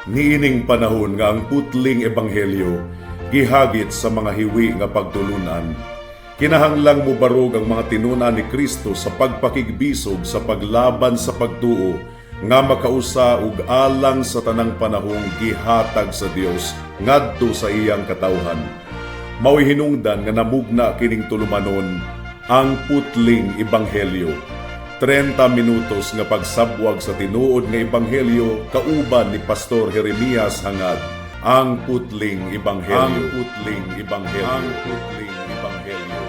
Niining panahon nga ang putling ebanghelyo gihagit sa mga hiwi nga pagtulunan, kinahanglang mubarog ang mga tinun-an ni Kristo sa pagpakigbisog sa paglaban sa pagtuo nga makausa ug alang sa tanang panahong gihatag sa Dios ngadto sa iyang katawhan. Mao'y hinungdan nga namugna kining tulumanon, Ang Putling Ebanghelyo. 30 minutos nga pagsabwag sa tinuod nga ebanghelyo kauban ni Pastor Jeremias Hangad. Ang Putling Ebanghelyo. Ang Putling Ebanghelyo. Ang Putling Ebanghelyo.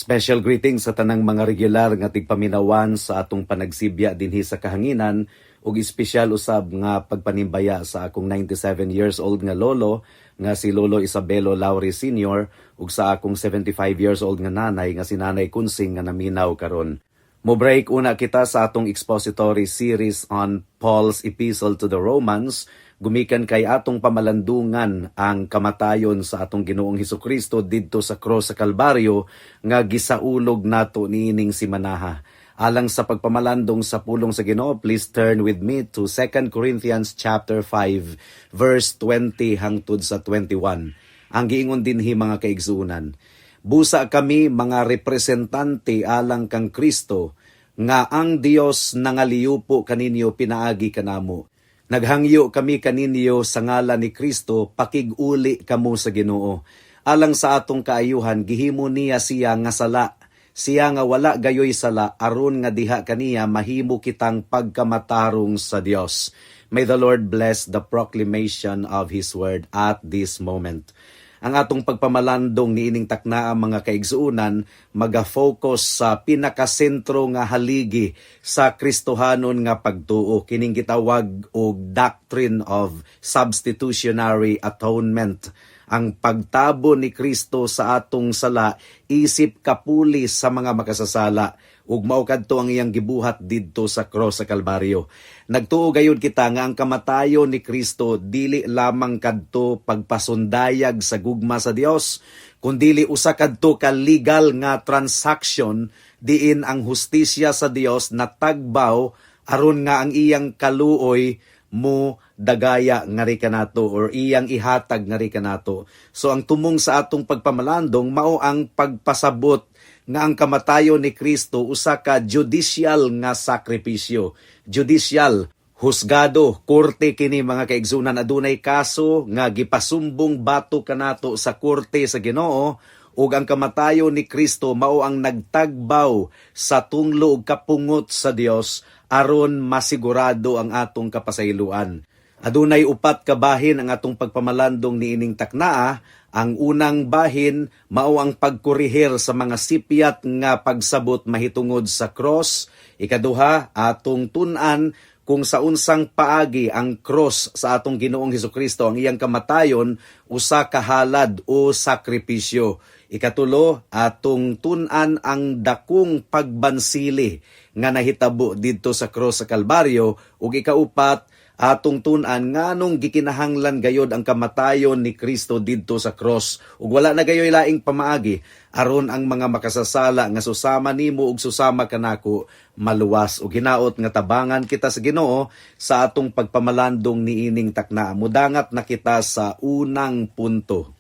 Special greetings sa tanang mga regular nga tigpaminawan sa atong panagsibya dinhi sa kahanginan ug espesyal usab nga pagpanimbaya sa akong 97 years old nga lolo nga si Lolo Isabelo Lauri Sr. ug sa akong 75 years old nga nanay nga si Nanay Kunsing nga naminaw karon. Mo-break una kita sa atong expository series on Paul's Epistle to the Romans gumikan kay atong pamalandungan ang kamatayon sa atong Ginoong Hesukristo didto sa cross sa Kalbaryo nga gisaulog nato niining simanaha. Alang sa pagpamalandong sa pulong sa Ginoo, please turn with me to 2 Corinthians chapter 5 verse 20 hangtod sa 21. Ang giingon dinhi, mga kaigsuonan, busa kami mga representante alang kang Kristo nga ang Dios nangaliupo kaninyo pinaagi kanamo. Naghangyo kami kaninyo sa ngalan ni Kristo, pakig-uli kamo sa Ginoo. Alang sa atong kaayuhan, gihimo niya siya nga sala. Siya nga wala gayoy sala, aron nga diha kaniya mahimo kitang pagkamatarong sa Dios. May the Lord bless the proclamation of His word at this moment. Ang atong pagpamalandong niining taknaa, mga kaigsuonan, maga-focus sa pinakasentro nga haligi sa Kristohanon nga pagtuo, kining gitawag og doctrine of substitutionary atonement, ang pagtabo ni Kristo sa atong sala isip kapuli sa mga makasasala ug mao kadto ang iyang gibuhat didto sa cross sa Kalbaryo. Nagtuo gayud kita nga ang kamatayon ni Kristo dili lamang kadto pagpasundayag sa gugma sa Dios, kundili usa kadto ka legal nga transaction diin ang hustisya sa Dios natagbaw aron nga ang iyang kaluoy mo dagaya ngari kanato or iyang ihatag ngari kanato. So ang tumong sa atong pagpamalandong mao ang pagpasabot nga ang kamatayon ni Kristo usa ka judicial nga sakripisyo. Judicial, husgado, korte kini, mga kaigsunan. Adunay kaso nga gipasumbong batok kanato sa korte sa Ginoo ug ang kamatayon ni Kristo mao ang nagtagbaw sa tunglo ug kapungot sa Dios aron masigurado ang atong kapasayloan. Adunay upat ka bahin ang atong pagpamalandong niining taknaa. Ang unang bahin mao ang pagkorehir sa mga sipyat nga pagsabot mahitungod sa cross. Ikaduha, atong tun-an kung sa unsang paagi ang cross sa atong Ginoong Hesukristo, ang iyang kamatayon, usa ka halad o sakripisyo. Ikatulo, atong tun-an ang dakong pagbansili nga nahitabo didto sa cross sa Kalbaryo ug ikaupat, atong tun-an nganong gikinahanglan gayod ang kamatayon ni Kristo didto sa cross ug wala na gayoy laing pamaagi aron ang mga makasasala nga susama nimo ug susama kanako maluwas. Ug hinaot nga tabangan kita sa Ginoo sa atong pagpamalandong niining takna. Mudangat na kita sa unang punto.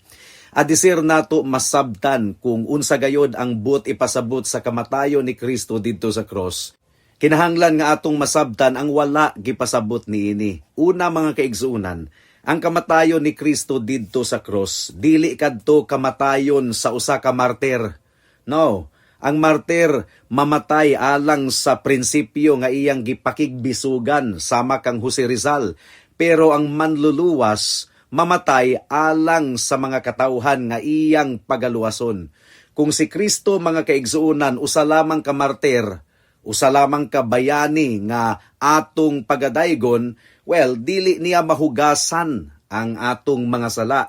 Adisir nato masabtan kung unsa gayod ang buot ipasabot sa kamatayon ni Kristo didto sa cross, kinahanglan nga atong masabtan ang wala gipasabot niini. Una, mga kaigsuonan, ang kamatayon ni Kristo didto sa cross dili kadto kamatayon sa usa ka martir. No, ang martir mamatay alang sa prinsipyo nga iyang gipakigbisugan, sama kang Jose Rizal. Pero ang manluluwas mamatay alang sa mga katawhan nga iyang pagaluwason. Kung si Kristo, mga kaigsuonan, usa lamang ka martir, usa lamang ka bayani nga atong pagadaygon, well, dili niya mahugasan ang atong mga sala.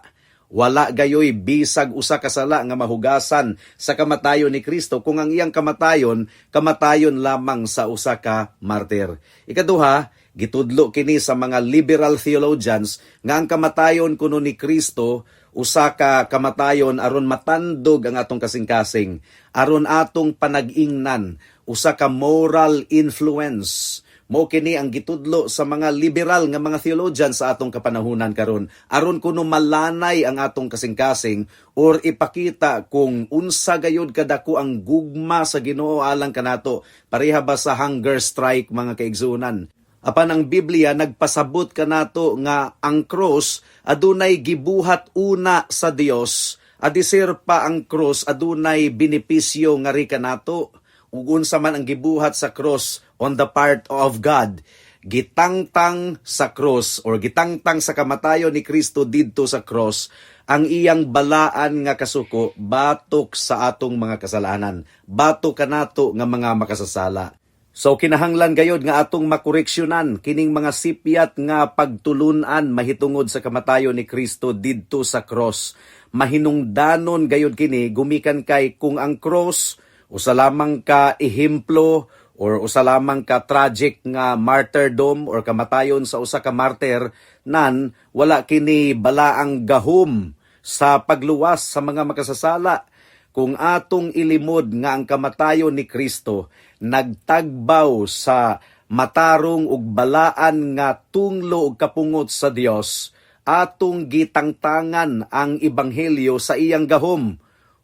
Wala gayoy bisag usa ka sala nga mahugasan sa kamatayon ni Kristo kung ang iyang kamatayon, kamatayon lamang sa usa ka martir. Ikaduha, Gitudlo kini sa mga liberal theologians nga ang kamatayon kuno ni Kristo usa ka kamatayon aron matandog ang atong kasing-kasing, aron atong panag-ingnan, usa ka moral influence. Mao kini ang gitudlo sa mga liberal nga mga theologians sa atong kapanahunan karon, aron kuno malanay ang atong kasing-kasing or ipakita kung unsa gayud kadako ang gugma sa Ginoo alang kanato, pareha ba sa hunger strike, mga kaigsuonan. Apan ang Biblia nagpasabot kanato nga ang cross adunay gibuhat una sa Dios, adisir pa ang cross adunay benepisyo nga ri kanato. Ug unsa man ang gibuhat sa cross on the part of God? Gitangtang sa cross or gitangtang sa kamatayon ni Kristo didto sa cross ang iyang balaan nga kasuko batok sa atong mga kasalanan, batok kanato nga mga makasasala. So kinahanglan gayod nga atong makoreksyonan kining mga sipyat nga pagtulunan mahitungod sa kamatayon ni Kristo didto sa cross. Mahinungdanon gayod kini gumikan kay kung ang cross usa lamang ka ehemplo or usa lamang ka tragic nga martyrdom or kamatayon sa usa ka martyr nan wala kini balaang gahom sa pagluwas sa mga makasasala. Kung atong ilimod nga ang kamatayon ni Kristo nagtagbaw sa matarong ug balaan nga tunglo ug kapungot sa Dios, atong gitangtangan ang ebanghelyo sa iyang gahom.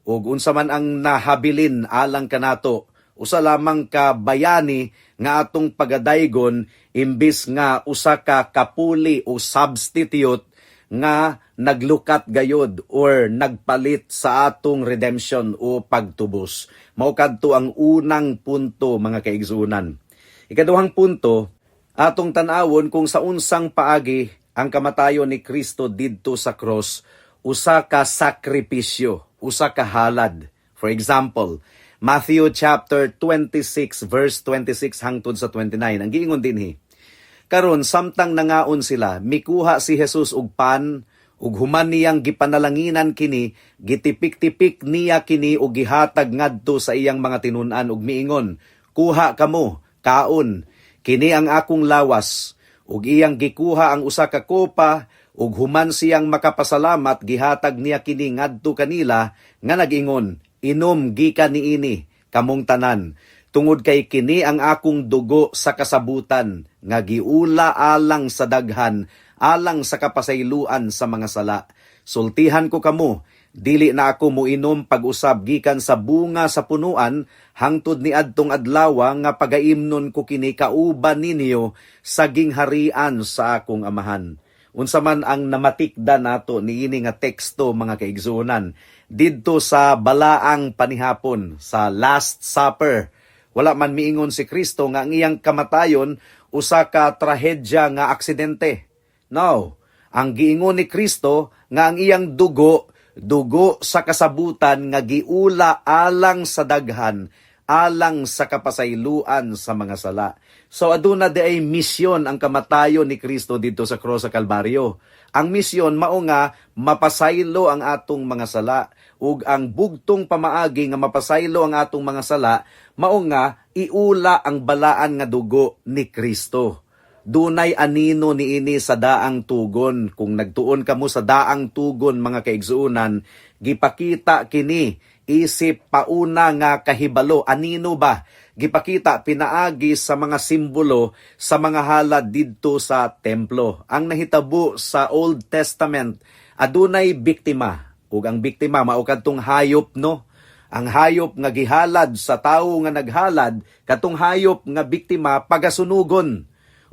Ug unsa man ang nahabilin alang kanato, usa lamang ka bayani nga atong pagadaygon imbis nga usa ka kapuli o substitute nga naglukat gayod or nagpalit sa atong redemption o pagtubos. Mao kadto ang unang punto, mga kaigsuonan. Ikaduhang punto, atong tan-awon kung sa unsang paagi ang kamatayon ni Kristo didto sa cross usa ka sakripisyo, usa ka halad. For example, Matthew chapter 26 verse 26 hangtod sa 29. Ang giingon dinhi: "Karon samtang nangaon sila, mikuha si Jesus og pan ug human niyang gipanalanginan kini, gitipik-tipik niya kini ug gihatag ngadto sa iyang mga tinun-an ug miingon, 'Kuha kamo, kaon, kini ang akong lawas.' Ug iyang gikuha ang usa ka kopa ug human siyang makapasalamat, gihatag niya kini ngadto kanila nga nag-ingon, 'Inom gikan niini kamong tanan, tungod kay kini ang akong dugo sa kasabutan nga giula alang sa daghan, alang sa kapasayloan sa mga sala. Sultihan ko kamo, dili na ako moinom pag-usab gikan sa bunga sa punuan hangtod niadtong adlawa nga pagaimnon ko kini kauban ninyo sa gingharian sa akong Amahan.'" Unsa man ang namatikda nato niini nga teksto, mga kaigsuonan? Didto sa balaang panihapon, sa Last Supper, wala man miingon si Kristo nga ang iyang kamatayon usa ka trahedya nga aksidente. No, ang giingon ni Kristo nga ang iyang dugo, dugo sa kasabutan nga giula alang sa daghan, alang sa kapasayloan sa mga sala. So aduna diay misyon ang kamatayon ni Kristo didto sa cross sa Kalbaryo. Ang misyon mao nga mapasaylo ang atong mga sala, ug ang bugtong pamaagi nga mapasaylo ang atong mga sala mao nga iula ang balaan nga dugo ni Kristo. Dunay anino niini sa daang tugon. Kung nagtuon kamo sa daang tugon, mga kaigsuonan, gipakita kini isip pauna nga kahibalo, anino ba? Gipakita pinaagi sa mga simbolo sa mga halad didto sa templo. Ang nahitabo sa Old Testament, adunay biktima ug ang biktima mao kadtong hayop, no? Ang hayop nga gihalad sa tawo nga naghalad, katong hayop nga biktima pagasunugon.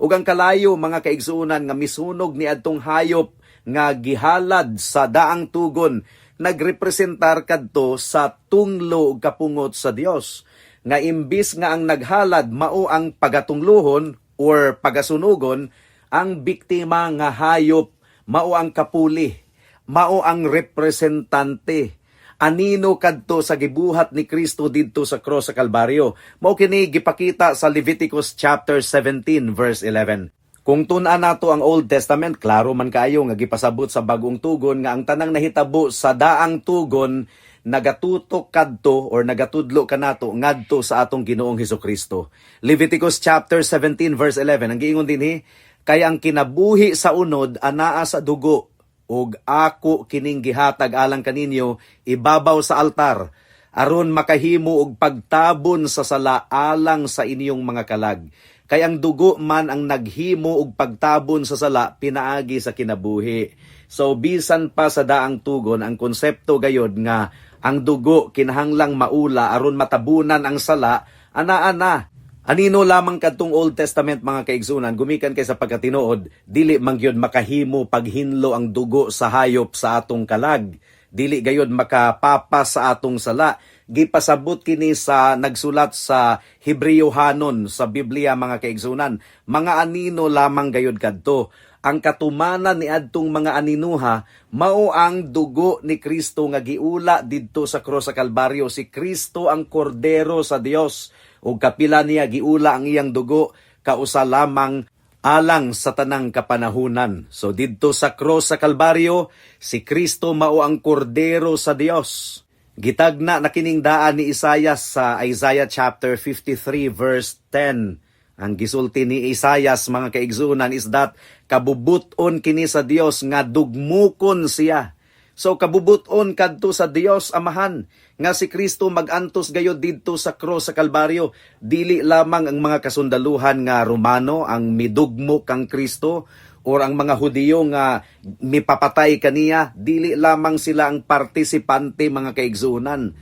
Ug ang kalayo, mga kaigsuonan, nga misunog ni adtong hayop nga gihalad sa daang tugon, nagrepresentar kadto sa tunglo ug kapungot sa Dios. Nga imbis nga ang naghalad mao ang pagatungluhon or pagasunugon, ang biktima nga hayop mao ang kapuli, mao ang representante, anino kadto sa gibuhat ni Kristo didto sa cross sa Kalbaryo. Mao kini gipakita sa Leviticus chapter 17 verse 11. Kung tun-an nato ang Old Testament, klaro man kaayo nga gipasabot sa bagong tugon nga ang tanang nahitabo sa daang tugon Nagatutok kadto or nagatudlo kanato ngadto sa atong Ginoong Hesukristo. Leviticus chapter 17 verse 11, ang giingon dinhi, "Kay ang kinabuhi sa unod anaa sa dugo, ug ako kining gihatag alang kaninyo ibabaw sa altar aron makahimo og pagtabon sa sala alang sa inyong mga kalag. Kay ang dugo man ang naghimo og pagtabon sa sala pinaagi sa kinabuhi." So bisan pa sa Daang Tugon, ang konsepto gayod nga ang dugo kinahanglang maula aron matabunan ang sala, anaa na. Anino lamang kadtong Old Testament, mga kaigsunan, gumikan kay sa pagkatinuod, dili man gyud makahimo paghinlo ang dugo sa hayop sa atong kalag. Dili gayod makapapas sa atong sala. Gipasabot kini sa nagsulat sa Hebreohanon sa Biblia, mga kaigsunan. Mga anino lamang gayod kadto. Ang katumanan ni adtong mga aninuha mao ang dugo ni Kristo nga giula didto sa krus sa Kalbaryo. Si Kristo ang kordero sa Dios ug kapila niya giula ang iyang dugo kausa lamang alang sa tanang kapanahunan. So didto sa krus sa Kalbaryo, si Kristo mao ang kordero sa Dios. Gitagna na kining daan ni Isayas sa Isaiah chapter 53 verse 10. Ang gisulti ni Isayas, mga kaigsunan, is that kabubuton kini sa Dios nga dugmukon siya. So kabubuton kadto sa Dios Amahan nga si Kristo magantos gayod didto sa krus sa Kalbaryo. Dili lamang ang mga kasundaluhan nga Romano ang midugmok kang Kristo or ang mga Hudiyo nga mipapatay kaniya, dili lamang sila ang partisipante, mga kaigsunan.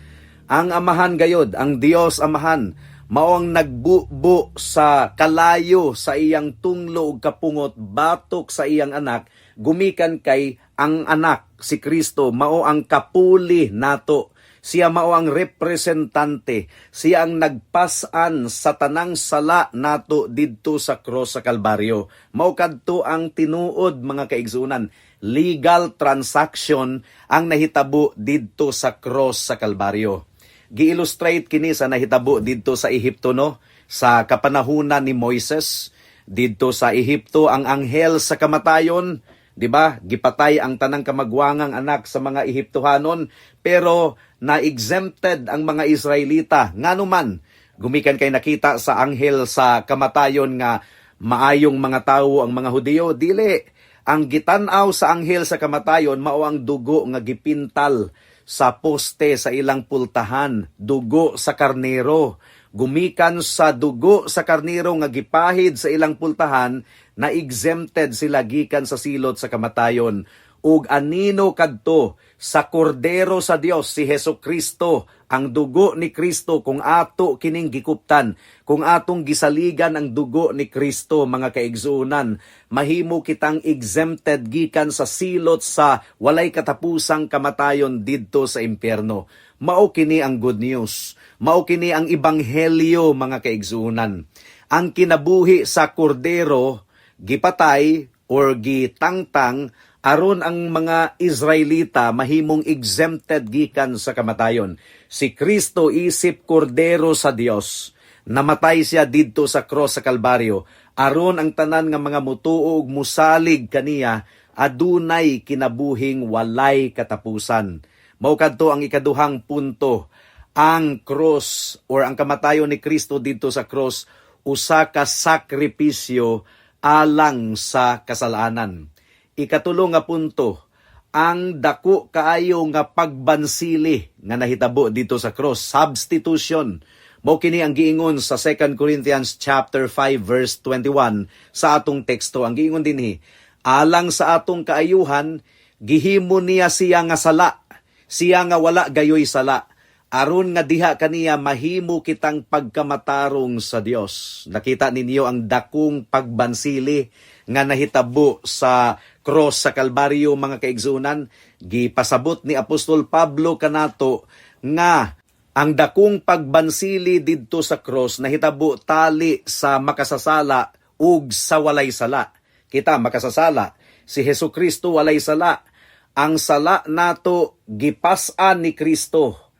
Ang Amahan gayod, ang Dios Amahan, mao ang nagbubo sa kalayo sa iyang tunglo ug kapungot batok sa iyang anak, gumikan kay ang anak, si Kristo, mao ang kapuli nato. Siya mao ang representante. Siya ang nagpasan sa tanang sala nato didto sa cross sa Kalbaryo. Mao kadto ang tinuod, mga kaigsunan. Legal transaction ang nahitabo didto sa cross sa Kalbaryo. Gi-illustrate kini sa nahitabo didto sa Ehipto, no, sa kapanahunan ni Moises. Didto sa Ehipto, ang anghel sa kamatayon, 'di ba? Gipatay ang tanang kamagwangang anak sa mga Ehiptohanon, pero na-exempted ang mga Israelita. Ngano man? Gumikan kay nakita sa anghel sa kamatayon nga maayong mga tawo ang mga Hudiyo? Dili. Ang gitan-aw sa anghel sa kamatayon mao ang dugo nga gipintal sa poste sa ilang pultahan, dugo sa karnero. Gumikan sa dugo sa karnero nga gipahid sa ilang pultahan, na exempted sila gikan sa silot sa kamatayon. Ug anino kadto sa kordero sa Dios, si Heso Kristo, ang dugo ni Kristo, kung ato kining gikuptan, kung atong gisaligan ang dugo ni Kristo, mga kaigsuonan, mahimo kitang exempted gikan sa silot sa walay katapusang kamatayon didto sa impyerno. Mao kini ang good news. Mao kini ang ebanghelyo, mga kaigsuonan. Ang kinabuhi sa kordero gipatay or gitangtang aron ang mga Israelita mahimong exempted gikan sa kamatayon. Si Kristo isip kordero sa Dios. Namatay siya didto sa cross sa Kalbaryo aron ang tanan nga mga mutuo ug musalig kaniya adunay kinabuhing walay katapusan. Mao kadto ang ikaduhang punto. Ang cross or ang kamatayon ni Kristo didto sa cross, usa ka sakripisyo alang sa kasalanan. Ikatulo nga punto, ang dako kaayo nga pagbansili nga nahitabo dito sa cross, substitution. Mao kini ang giingon sa 2 Corinthians chapter 5 verse 21 sa atong teksto. Ang giingon dinhi, "Alang sa atong kaayuhan gihimo niya siya nga sala, siya nga wala gayoy sala, aron nga diha kaniya mahimo kitang pagkamatarong sa Dios." Nakita ninyo ang dakong pagbansili nga nahitabo sa cross sa Kalbaryo, mga kaigsunan. Gipasabot ni Apostol Pablo kanato nga ang dakong pagbansili didto sa cross nahitabo tali sa makasasala ug sa walay sala. Kita makasasala, si Hesus Kristo walay sala. Ang sala nato gipas-an ni Kristo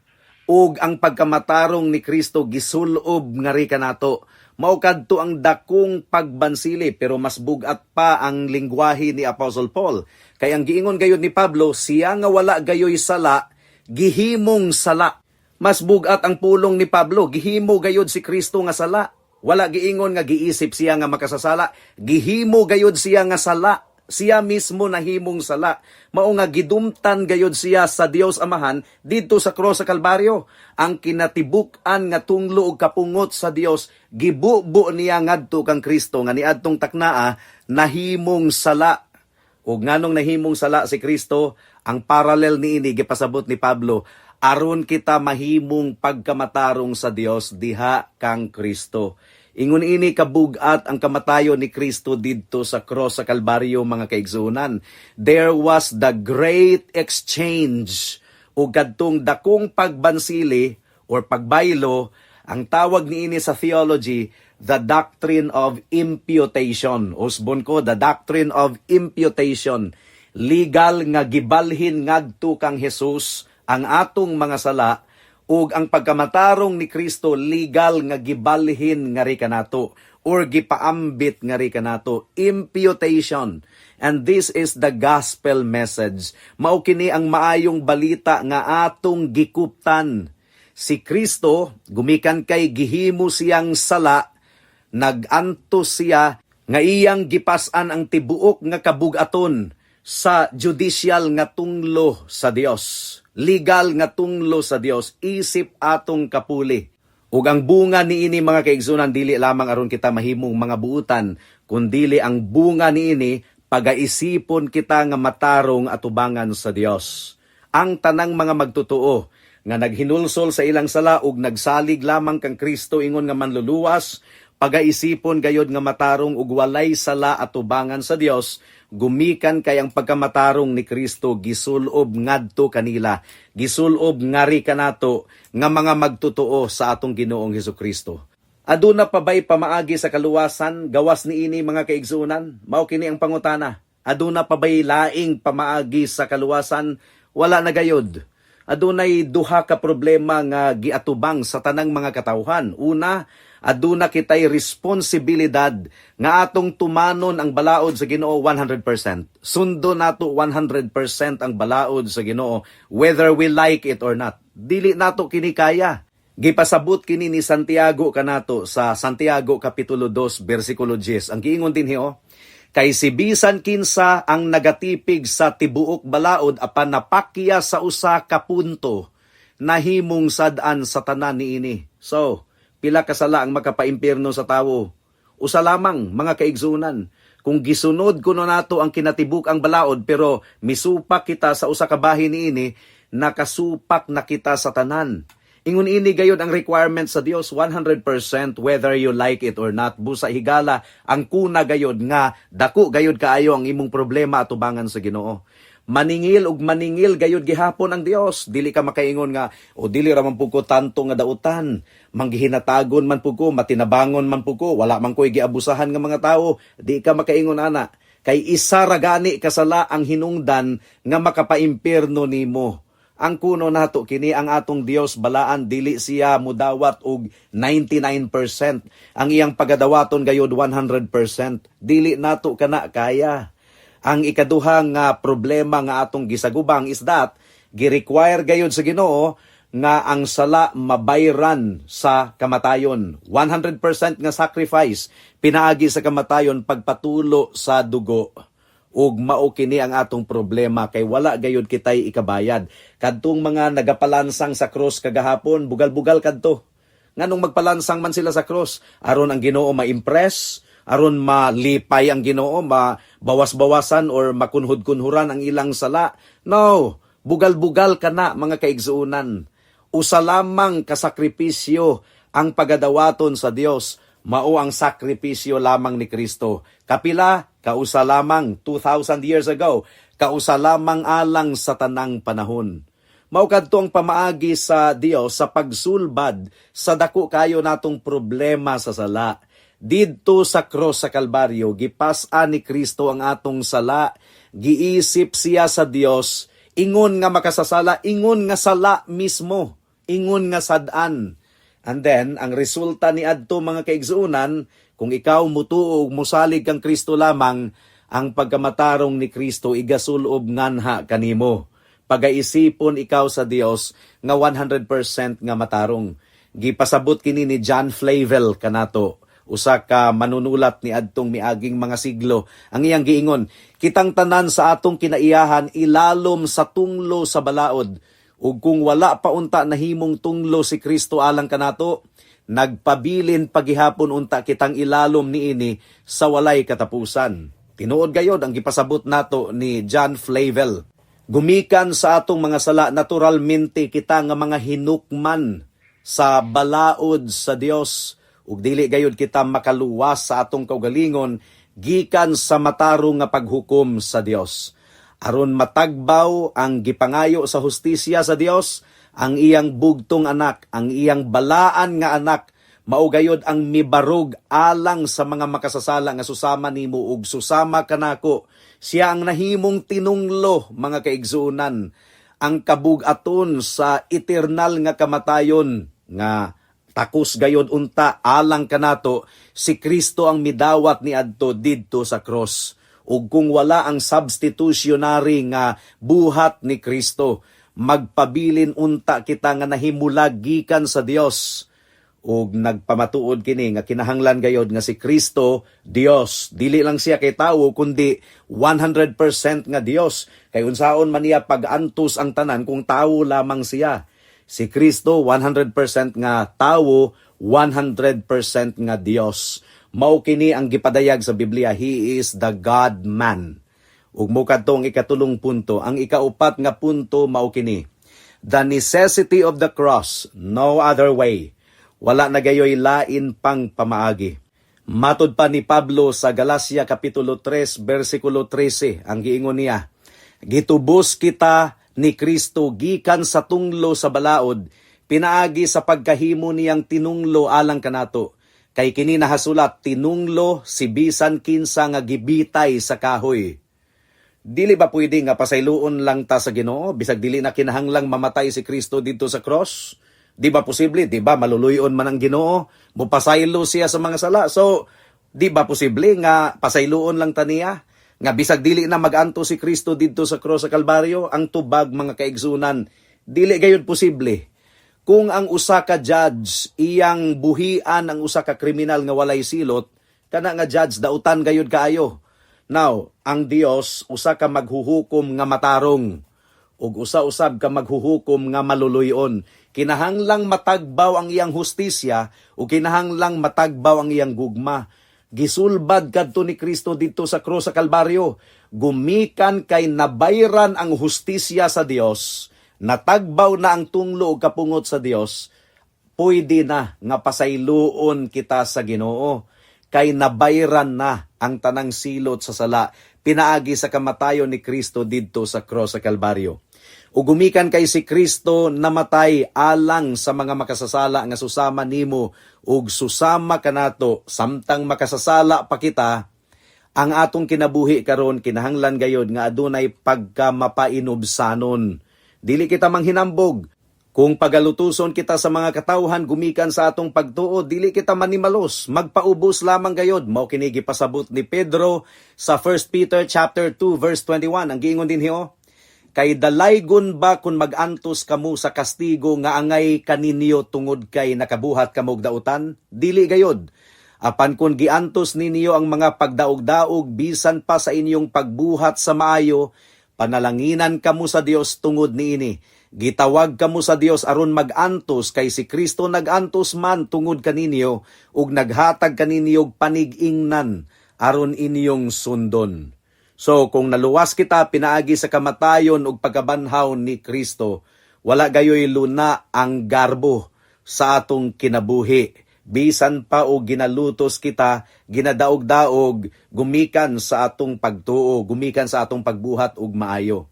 ug ang pagkamatarong ni Kristo gisulob ngari kanato. Mao kadto ang dakong pagbansili, pero mas bugat pa ang lingwahe ni Apostle Paul. Kay ang giingon gayud ni Pablo, siya nga wala gayoy sala, Gihimong sala. Mas bugat ang pulong ni Pablo, gihimo gayud si Kristo nga sala. Wala giingon nga giisip siya nga makasasala, gihimo gayud siya nga sala. Siya mismo nahimong sala. Mao nga gidumtan gayud siya sa Dios Amahan didto sa cross sa Kalbaryo. Ang kinatibuk-an nga tunglo og kapungot sa Dios, gibubo niya ngadto kang Kristo nga niadtong taknaa nahimong sala. Ug nganong nahimong sala si Kristo, ang parallel niini gipasabot ni Pablo, aron kita mahimong pagkamatarong sa Dios diha kang Kristo. Ingon ini kabugat ang kamatayon ni Kristo didto sa cross sa Kalbaryo, mga kaigsuonan. There was the great exchange o kadtong dakong pagbansili or pagbaylo. Ang tawag niini sa theology, the doctrine of imputation. Usbon ko, the doctrine of imputation. Legal nga gibalhin ngadto kang Jesus ang atong mga sala ug ang pagkamatarong ni Kristo legal nga gibalhin ngari kanato or gipaambit ngari kanato, imputation. And this is the gospel message. Mao kini ang maayong balita nga atong gikuptan. Si Kristo, gumikan kay gihimo siyang sala, nagantos siya nga iyang gipas-an ang tibuok nga kabugaton sa judicial nga tunglo sa Dios, legal nga tunglo sa Dios isip atong kapuli. Ug ang bunga niini, mga kaigsunan, dili lamang aron kita mahimong mga buutan, kundili ang bunga niini, pagaisipon kita nga matarong atubangan sa Dios. Ang tanang mga magtotoo nga naghinulsol sa ilang sala ug nagsalig lamang kang Kristo ingon nga manluluwas, pagaisipon gayod nga matarong ug walay sala atubangan sa Dios, gumikan kay ang pagkamatarong ni Kristo gisulob ngadto kanila, gisulob ngari kanato nga mga magtotoo sa atong Ginoong Hesukristo. Aduna pa bay pamaagi sa kaluwasan gawas niini, mga kaigsuonan? Mao kini ang pangutana. Aduna pa bay laing pamaagi sa kaluwasan? Wala na gayod. Adunay duha ka problema nga giatubang sa tanang mga katawhan. Una, aduna kitay responsibilidad nga atong tumanon ang balaod sa Ginoo 100%. Sundo nato 100% ang balaod sa Ginoo, whether we like it or not. Dili nato kini kaya. Gipasabot kini ni Santiago kanato sa Santiago kapitulo 2 bersikulo 10. Ang giingon dinhi oh, "Kay si bisan kinsa ang nagatipig sa tibuok balaod apan napakya sa usa ka punto, nahimong sad-an sa tanan niini." So, pila ka sala ang makapaimpierno sa tawo? Usa lamang, mga kaigsunan. Kung gisunod kuno nato ang kinatibuk ang balaod pero misupak kita sa usa ka bahin niini, nakasupak na kita sa tanan. Ingon ini gayod ang requirement sa Dios, 100% whether you like it or not. Busa higala ang kuna gayod nga dako gayod kaayo ang imong problema atubangan sa Ginoo. Maningil ug maningil gayod gihapon ang Dios. Dili ka makaingon nga, "O, dili ra man pud ko tanto nga dautan. Manggihinatagon man pud ko, matinabangon man pud ko, wala man ko'y giabusahan nga mga tawo." Di ka makaingon ana. Kay isa ra gani kasala ang hinungdan nga makapaimpierno nimo. Ang kuno nato kini, ang atong Dios balaan, dili siya mudawat og 99%. Ang iyang pagadawaton gayod 100%. Dili nato kana kaya. Ang ikaduha nga problema nga atong gisagubang is that gi-require gayod sa Ginoo nga ang sala mabayran sa kamatayon. 100% nga sacrifice pinaagi sa kamatayon, pagpatulo sa dugo. Ug mao kini ang atong problema kay wala gayud kitay ikabayad. Kadtong mga nagapalansang sa cross kagahapon, bugal-bugal kadto. Nganong magpalansang man sila sa cross? Aron ang Ginoo ma-impress, aron malipay ang Ginoo, mabawas-bawasan or makunhod-kunhuran ang ilang sala? No, bugal-bugal kana, mga kaigsuonan. Usa lamang kasakripisyo ang pagadawaton sa Dios, mao ang sakripisyo lamang ni Kristo. Kapila? Kausa lamang 2,000 years ago, kausa lamang alang sa tanang panahon. Mao kadto ang pamaagi sa Dios sa pagsulbad sa dako kayo natong problema sa sala. Didto sa cross sa Kalbaryo, gipas-an ni Kristo ang atong sala, giisip siya sa Dios, ingon nga makasasala, ingon nga sala mismo, ingon nga sad-an. And then, ang resulta ni adto, mga kaigsuonan, kung ikaw mutuo ug musalig kang Kristo lamang, ang pagkamatarong ni Kristo igasulob nganha kanimo. Pagaisipon ikaw sa Dios nga 100% nga matarong. Gipasabot kini ni John Flavel kanato, usa ka manunulat ni adtong miaging mga siglo. Ang iyang giingon, kitang tanan sa atong kinaiyahan ilalom sa tunglo sa balaod, ug kung wala pa unta nahimong tunglo si Kristo alang kanato, nagpabilin pagihapon unta kitang ilalom niini sa walay katapusan. Tinuod gayod ang gipasabot nato ni John Flavel. Gumikan sa atong mga sala, naturalmente kita nga mga hinukman sa balaod sa Dios, ug dili gayud kita makaluwas sa atong kaugalingon gikan sa matarong nga paghukom sa Dios. Aron matagbaw ang gipangayo sa hustisya sa Dios, ang iyang bugtong anak, ang iyang balaan nga anak, mao gayod ang mibarog alang sa mga makasasala nga susama nimo ug susama kanako. Siya ang nahimong tinunglo, mga kaigsuonan, ang kabug-aton sa eternal nga kamatayon nga takos gayod unta alang kanato. Si Kristo ang midawat ni adto didto sa cross. Ug kung wala ang substitutionary nga buhat ni Kristo, magpabilin unta kita nga nahimulag gikan sa Dios. Ug nagpamatuod kini nga kinahanglan gayod nga si Kristo Dios, dili lang siya kay tawo kundi 100% nga Dios, kay unsaon man niya pag-antos ang tanan kung tawo lamang siya? Si Kristo 100% nga tawo, 100% nga Dios. Mao kini ang gipadayag sa Biblia, he is the God man. Ug mo kadto ang ikatulong punto. Ang ikaupat nga punto mao kini: the necessity of the cross, no other way. Wala na gayoy lain pang pamaagi. Matod pa ni Pablo sa Galacia kapitulo 3 bersikulo 13, ang giingon niya, "Gitubos kita ni Kristo gikan sa tunglo sa balaod pinaagi sa pagkahimo niyang tinunglo alang kanato. Kay kini nahasulat, tinunglo si bisan kinsa nga gibitay sa kahoy." Dili ba pwede nga pasayloon lang ta sa Ginoo bisag dili na kinahanglang mamatay si Kristo didto sa cross? Di ba posible? Di ba maluluyon man ang Ginoo? Mupasaylo siya sa mga sala. So, di ba posible nga pasayloon lang ta niya? Nga bisag dili na maganto si Kristo didto sa cross sa Kalbaryo? Ang tubag, mga kaigsunan, dili gayud posible. Kung ang usa ka judge iyang buhian ang usa ka kriminal nga walay silot, kana nga judge dautan gayud kaayo. Now, ang Dios usa ka maghuhukom nga matarong ug usa-usab ka maghuhukom nga maluluyon. Kinahanglang matagbaw ang iyang hustisya ug kinahanglang matagbaw ang iyang gugma. Gisulbad kadto ni Kristo didto sa krus sa Kalbaryo. Gumikan kay nabayran ang hustisya sa Dios, natagbaw na ang tunglo ug kapungot sa Dios, pwede na nga pasayloon kita sa Ginoo kay nabayran na ang tanang silot sa sala pinaagi sa kamatayon ni Kristo didto sa cross sa Kalbaryo. Ug gumikan kay si Kristo namatay alang sa mga makasasala nga susama nimo ug susama kanato samtang makasasala pa kita, ang atong kinabuhi karon kinahanglan gayod nga adunay pagkamapainubsanon. Dili kita manghinambog. Kung pagalutuson kita sa mga katawhan gumikan sa atong pagtuo, dili kita manimalos, magpaubos lamang gayod. Mao kini gipasabot ni Pedro sa 1 Peter chapter 2 verse 21. Ang giingon dinhi oh, "Kay dalaygon ba kung magantos kamo sa kastigo nga angay kaninyo tungod kay nakabuhat kamo og dautan? Dili gayod. Apan kung giantos ninyo ang mga pagdaog-daog bisan pa sa inyong pagbuhat sa maayo, panalanginan kamo sa Dios tungod niini. Gitawag kamo sa Dios aron magantos, kay si Kristo nagantos man tungod kaninyo ug naghatag kaninyo og panig-ingnan aron inyong sundon." So kung naluwas kita pinaagi sa kamatayon ug pagkabanhaw ni Kristo, wala gayoy luna ang garbo sa atong kinabuhi. Bisan pa og ginalutos kita, ginadaog-daog, gumikan sa atong pagtuo, gumikan sa atong pagbuhat og maayo.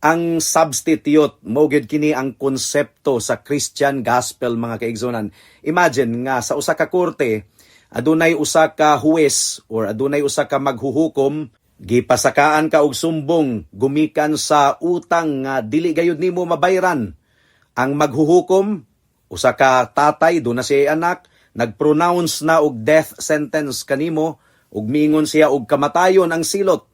Ang substitute, mao gyud kini ang konsepto sa Christian gospel, mga kaigsunan. Imagine nga sa usa ka korte, adunay usa ka huwes or adunay usa ka maghuhukom, gipasakaan ka og sumbong gumikan sa utang nga dili gayud nimo mabayran. Ang maghuhukom, usa ka tatay, duna siya anak, nagpronounce na og death sentence kanimo ug miingon siya og kamatayon ang silot.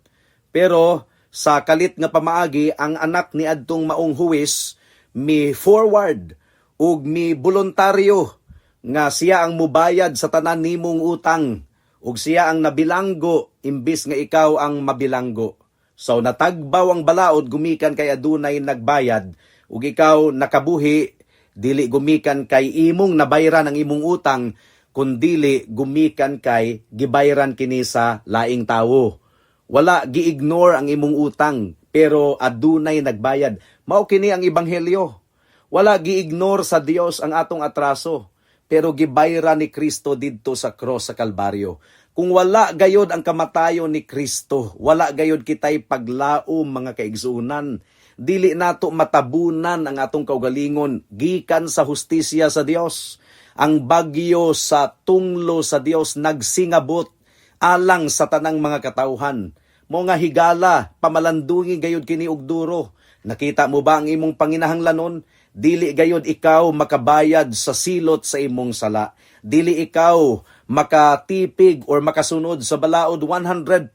Pero Sa kalit nga pamaagi, ang anak ni adtong maong huwis mi forward ug mi voluntaryo nga siya ang mubayad sa tanan nimong utang ug siya ang nabilanggo imbis nga ikaw ang mabilanggo. So natagbaw ang balaod gumikan kay adunay nagbayad ug ikaw nakabuhi dili gumikan kay imong nabayran ang imong utang, kundili gumikan kay gibayran kini sa laing tawo. Wala gi-ignore ang imong utang, pero adunay nagbayad. Mao kini ang ebanghelyo. Wala gi-ignore sa Dios ang atong atraso, pero gibayran ni Kristo didto sa cross sa Kalbaryo. Kung wala gayod ang kamatayon ni Kristo, wala gayod kitay paglaom, mga kaigsuonan. Dili nato matabunan ang atong kaugalingon gikan sa hustisya sa Dios. Ang bagyo sa tunglo sa Dios nagsingabot alang sa tanang mga katawhan. Mao nga higala, pamalandungi gayod kini og duro. Nakita mo ba ang imong panginahanglanon? Dili gayod ikaw makabayad sa silot sa imong sala. Dili ikaw makatipig or makasunod sa balaod 100%.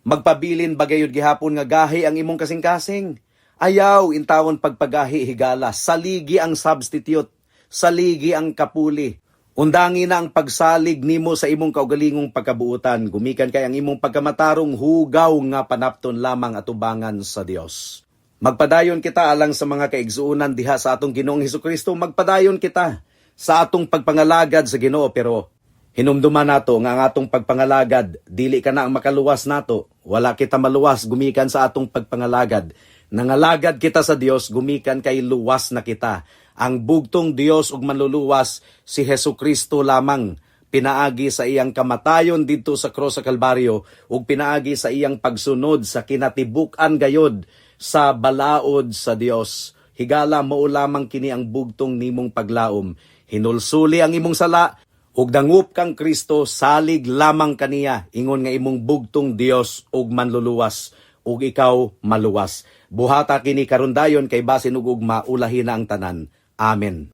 Magpabilin ba gayod gihapon nga gahi ang imong kasing-kasing? Ayaw intawon pagpagahi, higala. Saligi ang substitute. Saligi ang kapuli. Undangi na ang pagsalig nimo sa imong kaugalingong pagkabuutan. Gumikan kay ang imong pagkamatarong hugaw nga panapton lamang atubangan sa Dios. Magpadayon kita alang sa mga kaigsuonan diha sa atong Ginoong Hesukristo. Magpadayon kita sa atong pagpangalagad sa Ginoo, pero hinumduman nato nga ang atong pagpangalagad dili kana ang makaluwas nato. Wala kita maluwas gumikan sa atong pagpangalagad. Nangalagad kita sa Dios gumikan kay luwas na kita. Ang bugtong Dios ug manluluwas si Hesukristo lamang, pinaagi sa iyang kamatayon didto sa cross sa Kalbaryo ug pinaagi sa iyang pagsunod sa kinatibuk-an gayod sa balaod sa Dios. Higala, mao lamang kini ang bugtong nimong paglaom. Hinulsuli ang imong sala ug dangup kang Kristo, salig lamang kaniya ingon nga imong bugtong Dios ug manluluwas ug ikaw maluwas. Buhata kini karon dayon kay basin ug ugma ulahi na ang tanan. Amen.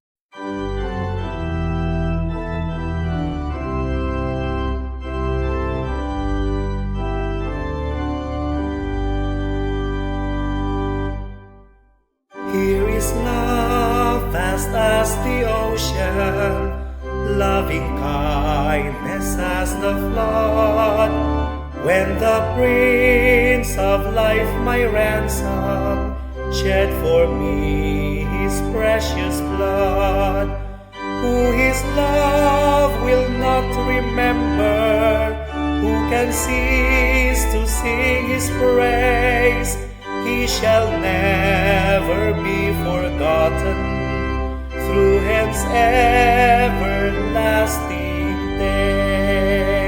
Here is love vast as the ocean, loving kindness as the flood. When the Prince of Life, my ransom, shed for me his precious blood, who his love will not remember, who can cease to sing his praise? He shall never be forgotten through hence everlasting days.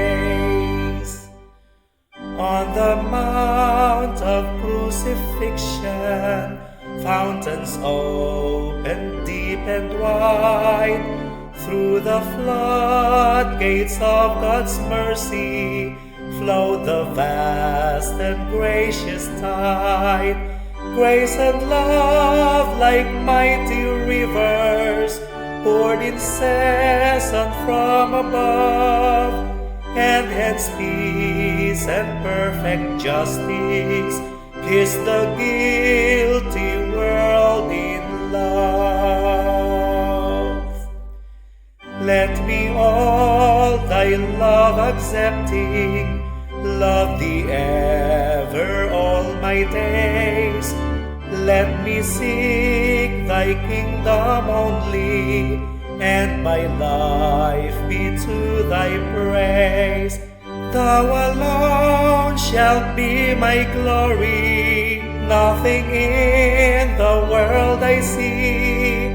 On the mount of crucifixion, fountains open deep and wide, through the floodgates of God's mercy flowed the vast and gracious tide. Grace and love like mighty rivers poured incessant from above, and hence peace and perfect justice kiss the guilty world in love. Let me all thy love accepting, love thee ever all my days. Let me seek thy kingdom only, and my life be to thy praise. Thou alone shalt be my glory, nothing in the world I see.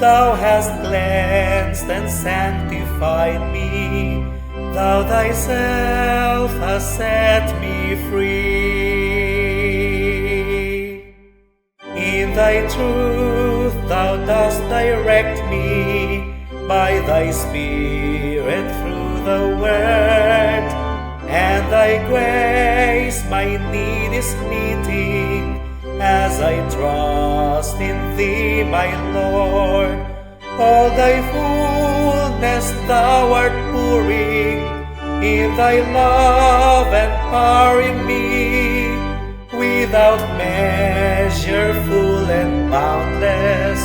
Thou hast cleansed and sanctified me, thou thyself hast set me free. In thy truth thou dost direct me, by thy Spirit through the word, and thy grace my need is meeting, as I trust in thee, my Lord. All thy fullness thou art pouring, in thy love and power in me. Without measure, full and boundless,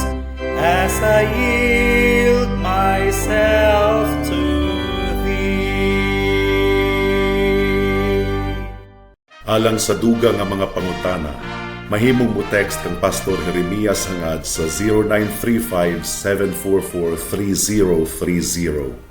as I yield myself to Thee. Alang sa dugang nga mga pangutana, mahimong mo text kang Pastor Jeremias Hangad sa 0935 744 3030.